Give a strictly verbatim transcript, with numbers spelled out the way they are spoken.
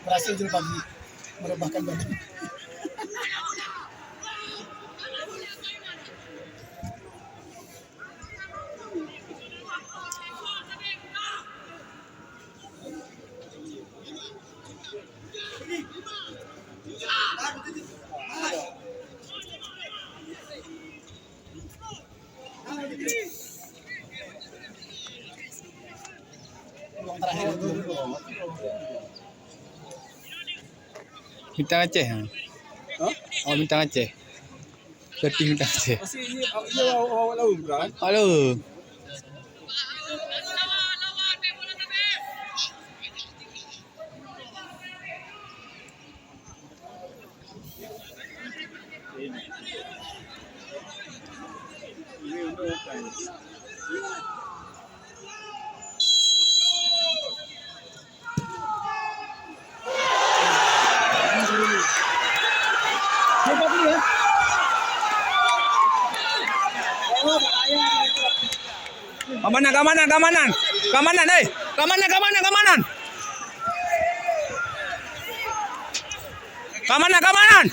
Berhasil juru pagi merebahkan batu. Bintang Aceh, ha? Hah? Oh, Bintang Aceh. Pelatih Bintang Aceh. Masih iya, iya, awak, awak lawan, Bran. Halo. Kamanan, kamanan, kamanan. Kamanan, eh. Kamanan, kamanan, kamanan. Kamanan, kamanan.